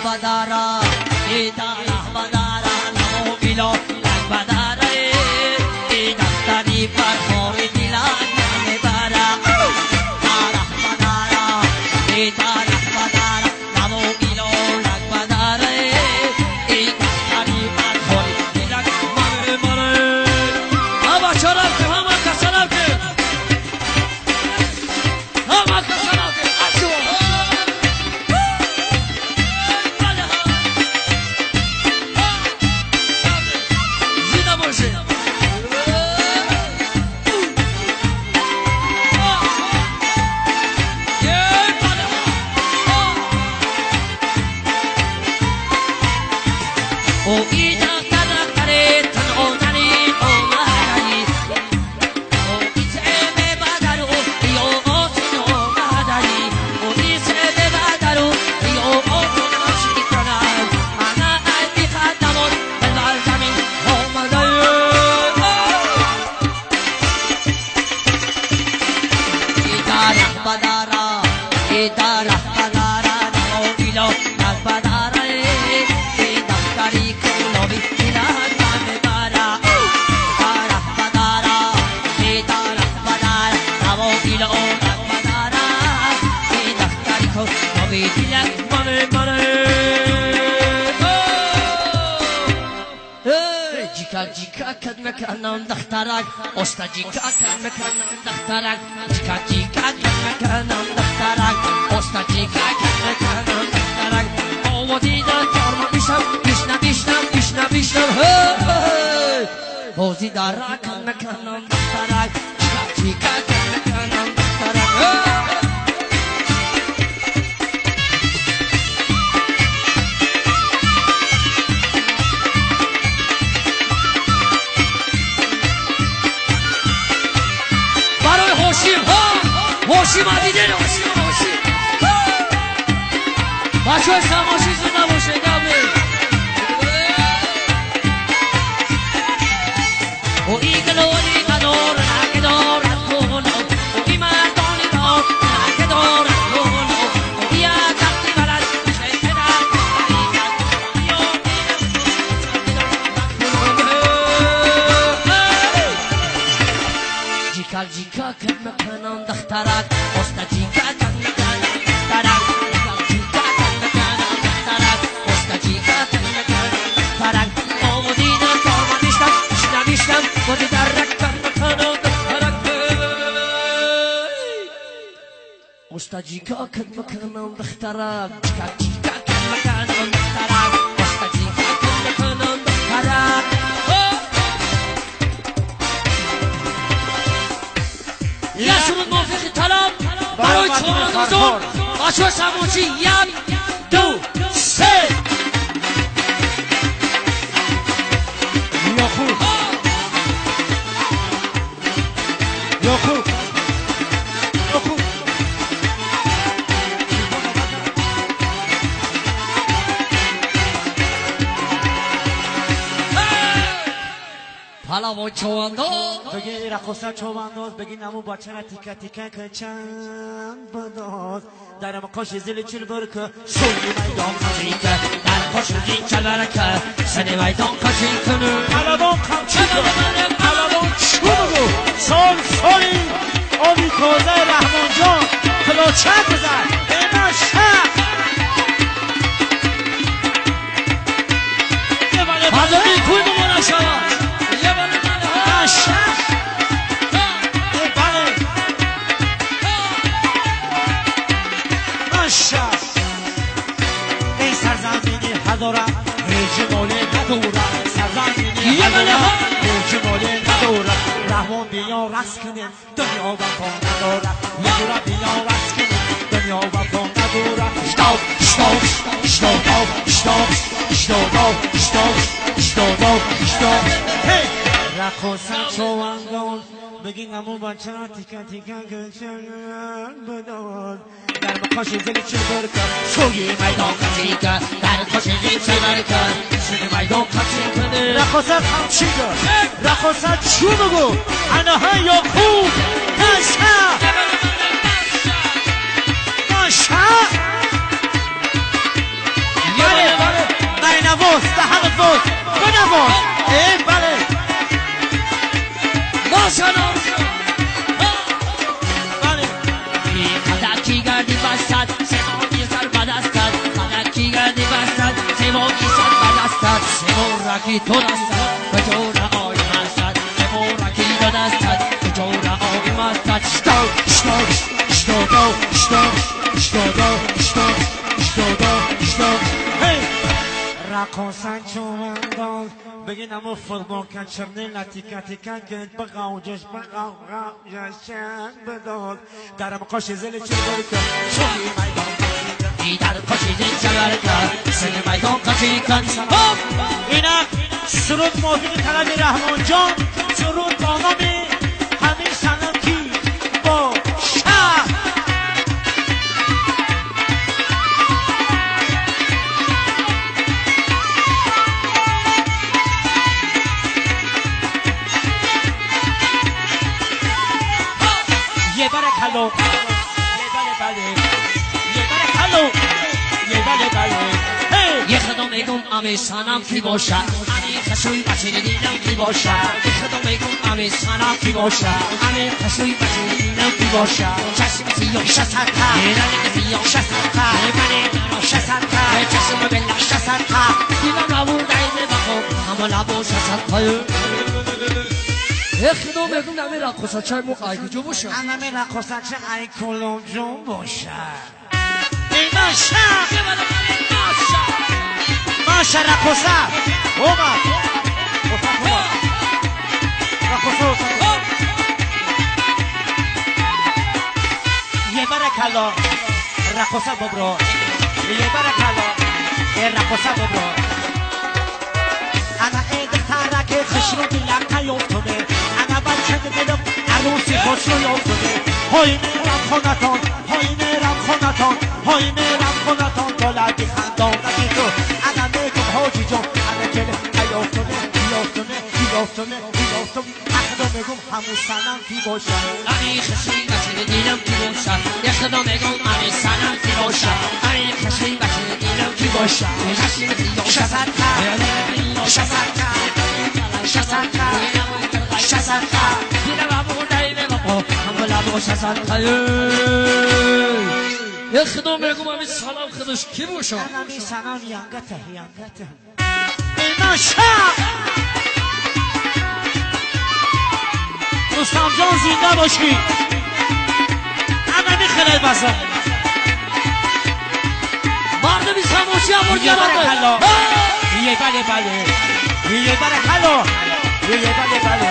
Badara Idara Badara Namo Bilo Badara Idaftari Parhori Dilan Bara Idara Badara Idara Badara Namo Bilo Badara Idaftari Parhori Dilan Mare Hama Sharaf Hama Kasaraf Hama Kasaraf Ashu تیکه تیکه که چند بداد در مقاش زل چل برکه سنی میدان کچیکه در قاش زل چل برکه سنی میدان کچیکه علوان کمچیکه علوان چو بگو سال سالی آبی تازه رحمان جان کلاچه بزن اینا شب مردمی کوی مبارک شود یه بله شب ای سرزمینی هزاره هیچ مالی نداره سرزمینی هزاره هیچ مالی نداره رحمان بیا رقص کنیم دنیا وفا نداره نداره بیا رقص کنیم دنیا وفا نداره شتاب شتاب شتاب شتاب شتاب شتاب شتاب شتاب هی رقص چوانگان بگین همون بچه را تیکه تیکه کن بداد در مقاش زل چه برکه سوی میدان کچیکه در قاش زل چه برکه سوی میدان کچیکه رقصت همچیکه رقصت چو بگو انها یا خوب نشه نشه Осмон. Эй, бале. Машаллоҳ. Бале. Қадаки гарди басад, севоги сар ба дастат. Қадаки гарди басад, севоги сар ба дастат. Севораки ту дастат, куҷора ой мастат. Севораки ту дастат, куҷора ой мастат. Что, что, что, что, что, что, что, что, эй! Рақосан чумандон, бигин амо футболка чернила тика тика гет бақавҷаш бақавҷаш бедод. Дарам қоши зили чилбарка, шуми майдон. Дар қоши зили чилбарка, сини майдон қачикан. Хоп! Инак суруд мувофиқи талаби Раҳмонҷон, суруд бо номи ҳамин санам ки бошад. Ye barakalo, ye bale bale, ye barakalo, ye bale bale. Hey! Ye худо мегум ами санам ки бошад, ами хашуй бачаи дилам ки бошад. Ye худо мегум ами санам ки бошад, ами хашуй бачаи дилам ки бошад. Чашми сиёҳ шасата, ранги сиёҳ шасата, мани маро шасата, чашми бела шасата. Дилам равун дайзе бахо, ҳама лабо шасата. Худо мегум нами рақосачай мо ай куҷо бошад? Анами рақосача ай кулонҷон бошад. Эй маша! Маша рақоса! Омад! Рақоса! Е баракалло, рақоса бобро. Е баракалло, е рақоса бобро. Ана эй духтараки хушрӯ дилам ёфтуме. Ана бача дилам арӯси хушрӯ ёфтуме. Ҳой мерам хонатон, ҳой мерам хонатон, ҳой мерам хонатон, то лаби хандонаки ту. Ана мегум ҳоҷиҷон, ана кели ёфтуме, ёфтуме, ёфтуме, ёфтум. Худо мегум ҳамун санам ки бошад. Ами хушрӯи бачаи дилам ки бошад. Е худо мегум ами санам ки бошад. Ами хушрӯи бачаи дилам ки бошад. Чашми сиёҳ шасата, шасата, шасата, шасата. Дилам равун дайме бахо, ҳама лабо шасата. Е худо мегум ами санам худаш ки бошад? Анами санам янгата, янгата. Эй маша! Рустамҷон зинда бошӣ. Ана михелай баса. Мардуми самоши амор ҷарота. Е бале бале. Е баракалло. Е бале бале.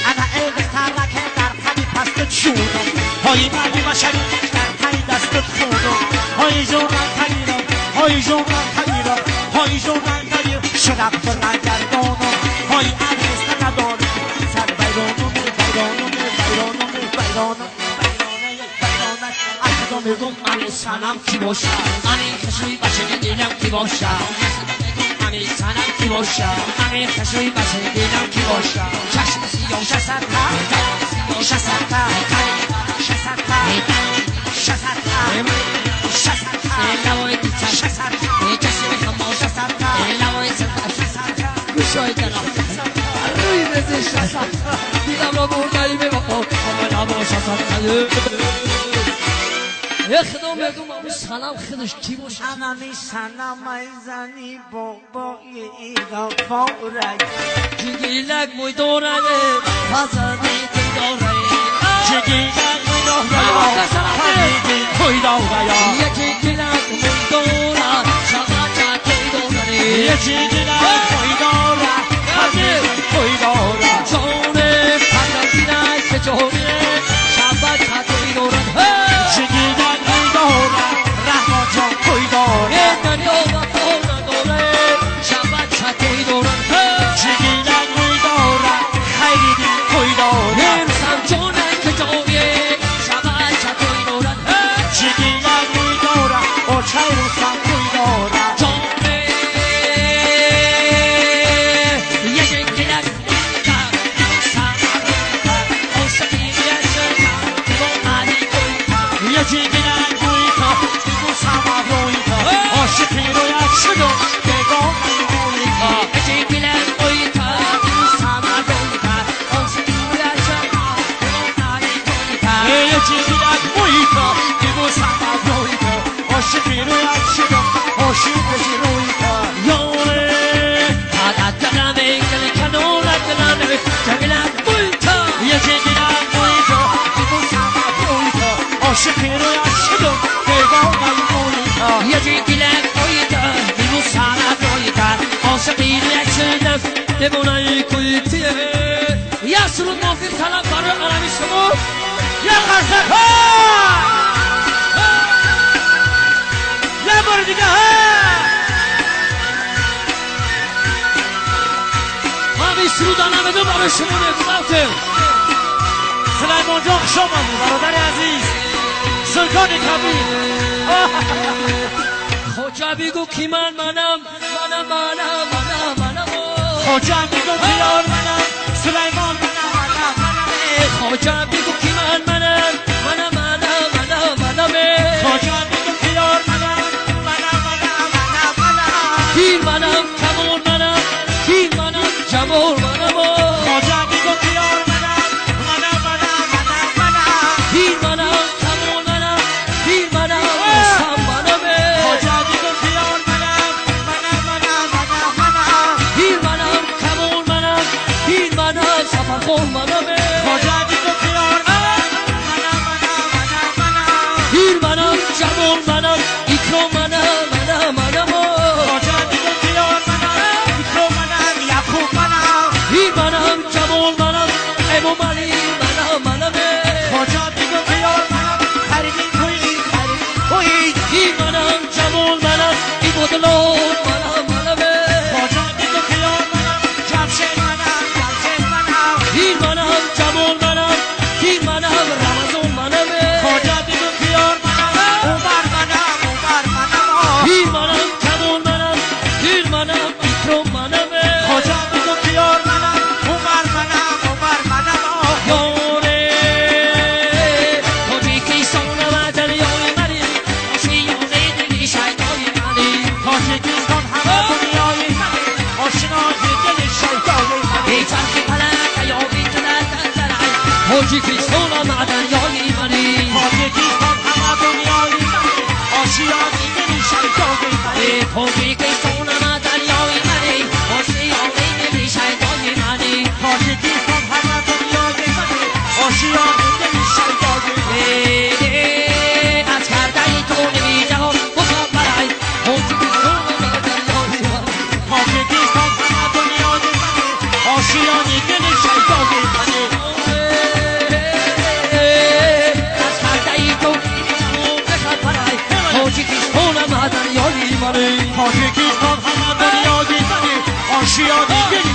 Ана эй духтараке дар қади пастат шудам. Ҳои марди башарӣ дар таи дастат худам. Ҳои ҷонам тарирам, ҳои ҷонам тарирам, ҳои ҷонам тарирам. Шудам баргардонам. Ҳои адреса надорам. Сар вайронам, вайронам, вайронам, вайронам, вайронам. Аз худо мегум ами санам ки бошад, ами хушрӯи бачаи дилам ки бошад. Ами санам ки бошад, ами хушрӯи бачаи дилам ки бошад. Чашми сиёҳ шасата, шасата, шасата, шасата, шасата, лавои дича шасата, чашми хамо шасата, лавои шасата, гӯшои дарахт рӯи мези шасата. Дилам ро бурдаи мебахо, ҳама лабо шасата. Е худо мегум ами санам худаш ки бошад? Анами санам ай зани бобои иғафорак. Ҷигилак мӯй дорад, пазани ту дорад. Ҷигилак мӯй дорад, пазани ту дорад. Ҷигилак мӯй дорад, шабача ту дорад. Ҷигилак мӯй дорад, пазани ту дорад. Ҷоне пазани ки ҷоне, шабача ту дорад. Ҷигилак мӯй дорад, Раҳмонҷон тӯй дорад. Дарё вафо надорад, шабача ту дорад. Ҷигилак мӯй дорад, Хайриддин тӯй дорад. Рустамҷоне ки ҷоне, шабача ту дорад. Ҷигилак мӯй дорад, очаи Рустам тӯй дорад. Ҷоне ҷигилак Ҷигилак мӯй дорад, бигӯ самарӯй дорад. Ошиқи рӯят шудам, бегонаи рӯй. عاشقی رویت شدم عاشق روی تا یاره عدد دلم کنارت دلم جمیلت بویتا یه جگیرم بویتا ببوسم بویتا عاشقی رویت شدم دیوانه بویتا یه جگیرم بویتا ببوسم بویتا عاشقی رویت شدم دیوانه کویتیه. یه سرود موفق طلب برای عالم شما یه قرصه یه بار دیگه من به سرود نمیدم برای شما نمیدم. سلیمان جان خوش آمدی برادر عزیز سلطان کبیر. خواجه بگو کی من منم منم منم منم منم. خواجه بگو کی یار منم سلیمان منم منم منم. خواجه بگو کی من منم منم منم منم منم. خواجه بگو کی یار منم منم منم منم منم. پیر منم کمال منم پیر منم جمال منم. خواجه بگو کی یار منم منم منم منم منم. پیر منم کمال منم پیر منم رستم منم. خواجه بگو کی یار منم منم منم منم منم. پیر منم کمال منم پیر منم سفرخور منم. خواجه بگو کی یار منم منم منم منم منم. پیر منم جمال منم اکرام منم منم منم. خواجه بگو کی یار منم اکرام منم یعقوب منم. پیر منم جمال منم امام علی منم منم. خواجه بگو کی یار منم خریدین تویی خریدین تویی. پیر منم جمال منم عبادالله منم منم. خواجه بگو کی یار منم جمشید منم جمشید منم. پیر منم جمال منم پیر منم رمضان منم. خواجه بگو کی یار منم عمر منم عمر منم. پیر منم جمال منم پیر منم اکرام منم. خواجه بگو کی یار منم عمر منم عمر منم. یاره تاجیکستان و دریای منی آشیانه دلی شیدای منی. تاجیکستان همه دنیای منی آشنای دل شیدای منی. بی چرخ فلک یا بی تنر تنر تاجیکستان همه دریای منی. تاجیکستان همه دنیای منی آشیانه دل شیدای منی. تاجیکستان همه دریای منی آشیانه دلی شیدای منی. تاجیکستان همه دنیای منی آشیانه دل شیدای منی. از کرده تو نمیدهم مخبرای تاجیکستان همه دریای منی. تاجیکستان همه دنیای منی آشیانه دل شیدای منی. از کرده تو نمیدهم مخبرای تاجیکستان همه دریای منی. تاجیکستان همه دنیای منی آشیانه دل